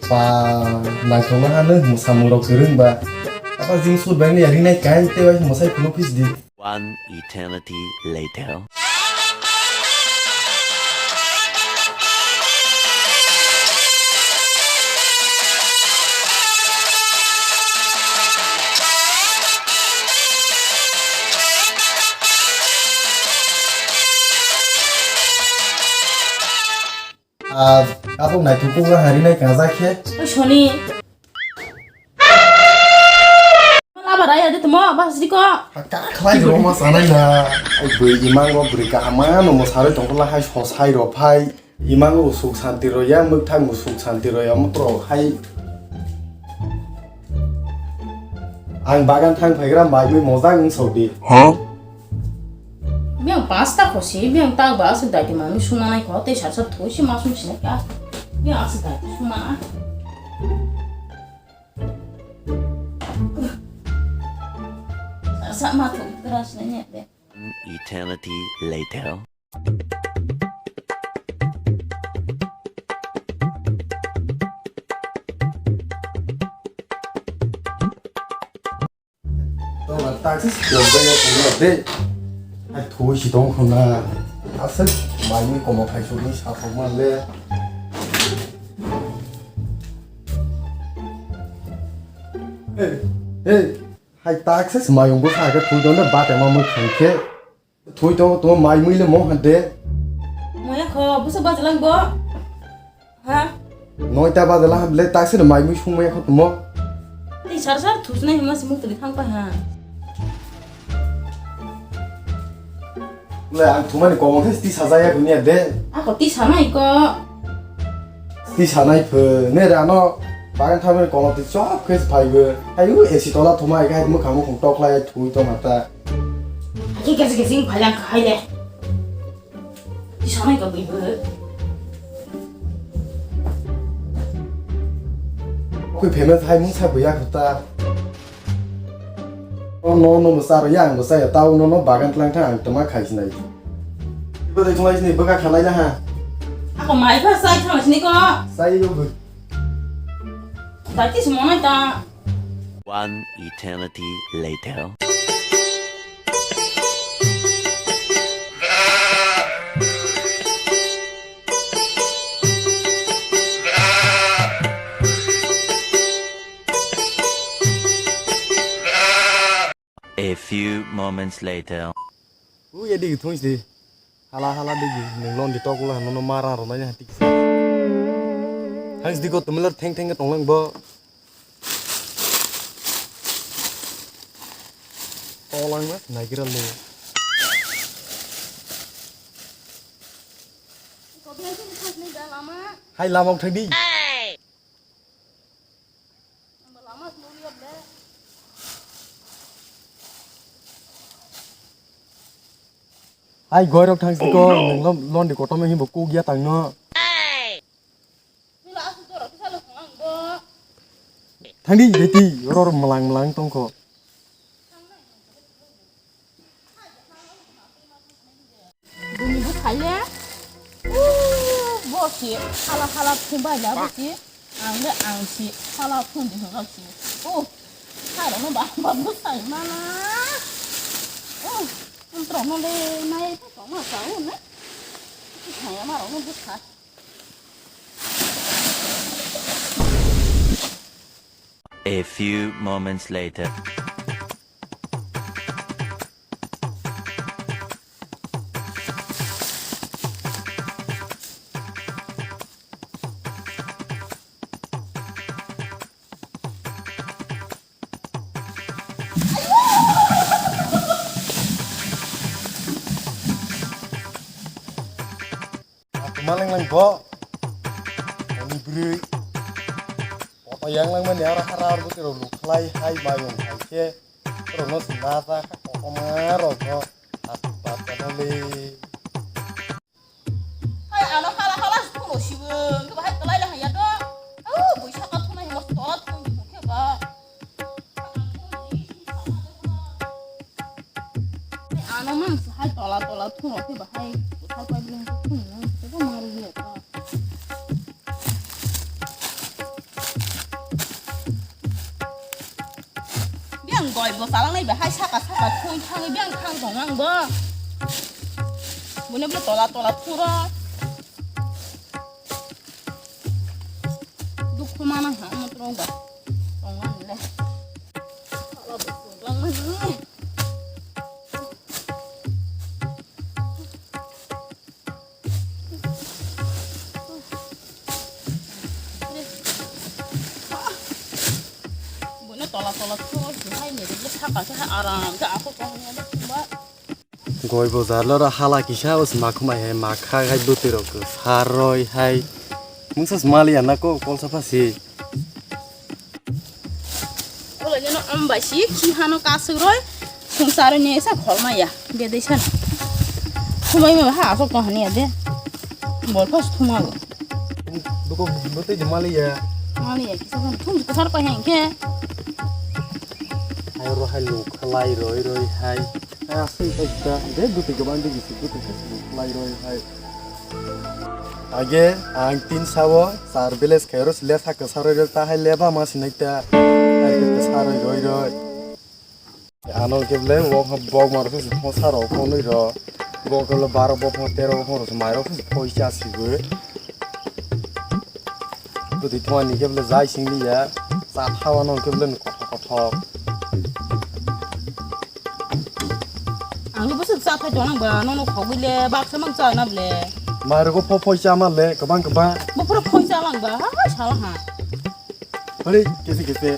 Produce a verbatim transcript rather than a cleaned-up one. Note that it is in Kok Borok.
Ba, naithokno hano mwsamung rok kwrwng ba. Aba jing sut bai ni rinai kain tei bai mwsai phunuk phis di. One eternity later. Ah, abo naithok kok hari nai kajak khe. Oi Soni. Laba raya de tamo, bas diko. Ka khlai roma sanai na. Ai bui imango bui kahama no mo sarai tongkhola hai sosai ro phai. Imango suk santi ro ya, mwkthang bo suk santi ro ya, mo pro hai. Ang bagan thang phaigra bai mui mojang wng sok di. Huh? Biyang pasta khosi, biyang tak ba aswk daiti manwi suma nai kho, tei sat sat thoi se ma sum sinai ka. Biyang aswk daiti suma na. Sa ma thok kra sinai ne de. Eternity later. Tongla taksi si tong bai ya tongla de. Hai thui si tong khona. Asal mai mi komo khai suk ni sa thok man le. Hey, hey. Hai taksi si mai ung bo sa ga thui tong de ba te ma mo khai khe. Thui to, to mai mui le mo han de. Moya kho, busa bajalang bo. Ha? Noita bajalang ham le taksi no mai mui sung maya kho tumo. Tei sar sar thusnai hima si muk tuli thang pa ha. Le ang thumani komong khe ti sajaya dunia de. Ako ti sanai ko. Ti sanai phe ne rano. Bagan thamani komong ti chop khe phaibo. Ayu A C tola thumai khe mukha mukhung toklai thui to mata. Aki kasi kasi phalang khai le. Ti sanai ka bui bui. Kui payment hai mung sa buya khuta. No no no masa ya ang masa ya tau no no bagan tlang thang ang tama khai sinai. Ibo de thlai sini baka khalai na ha. Ako mai pha sai thang sini ko. Sai yo bu. Dati semua ta. One eternity later. A few moments later. Ui, ya digi thung sidi. Hala, hala digi. Nung lon di tokla, nono mara ro nanya hati kisa. Hangs digo tumilar theng theng tonglang bo. Tolang mas, naigira le. Hai lama uthai di. Hai goirok thang siko, nung lon, lon di kotom himbo kuk ya tangno. Thang di, beti, ror melang melang tongkho. Bini bwsai le, uh, bo se hala hala phung bai la bo se, ang le ang se hala phung di hwnga se. Uh, sai rok no ba ba bwsai mana. Uh, ang rok no le nai ta tong ma sa u ne. Sai ma rok no bwsai. A few moments later. Tuma leng leng bo. Ani bwrwi. Koto yang leng mani aro hara aro bwtwi rok luk khlai hai mayung hai khe. Rok no sina ta kha koto ma rok no. Atu bata no le. Hai ano hala hala se thung lo sibo. Hwnkhe bahai kwlai le hanya to. Au bui saka thunai himo to thung di hwnkhe ba. Ano mang se hai tola tola thung rok khe bahai bwthai pai bwlai khe thung no tebo maru ya ta. Oi, bo salang nai bahai saka saka thung thangwi beng thang tong ang bo. Bune bune tola tola thuro. Dukhu mana ha mo trong ba. Tong ang le. Sala bo lang ma ni. Bune tola tola thuro hai ni le saka se aram se ako tong ang ba. Goi bozar loro hala kisa os makhumai hai makha hai bwtwi rok kwsaroi hai. Mungsa mali anako kolsa phasi. Olo jeno ambai si khi hano kasuk roi sungsaro ni esa kholmaya bedai san. Khumai ma ha asok to hani ade. Bol phas thumago. Buko bwtwi de mali ya. Mali ya kisa san thum kwsar pa hengke. Hai ro hai luk khalai roi roi hai. Hai aswk ekta de bwtwi gabang de gisi bwtwi khalai roi hai. Age ang tin sao sar village khairo sile sa kwsaroi roi ta hai leba ma sinai ta. Hai kwsaroi roi roi. Ano keble wok bok mar se mo saro konoi ro. Go keble baro bok mo tero bok mo ro mai ro se poi cha si go. Bwtwi thwani keble jai sing liya. Cha thawa no keble kothok kothok. Ang bo se cha thai tong ba no no khogwi le bak se mang cha na ble. Mai ro go pho poi cha ma le kabang kabang. Bo pura poi cha lang ba ha ha sa ha. Hore kese kese.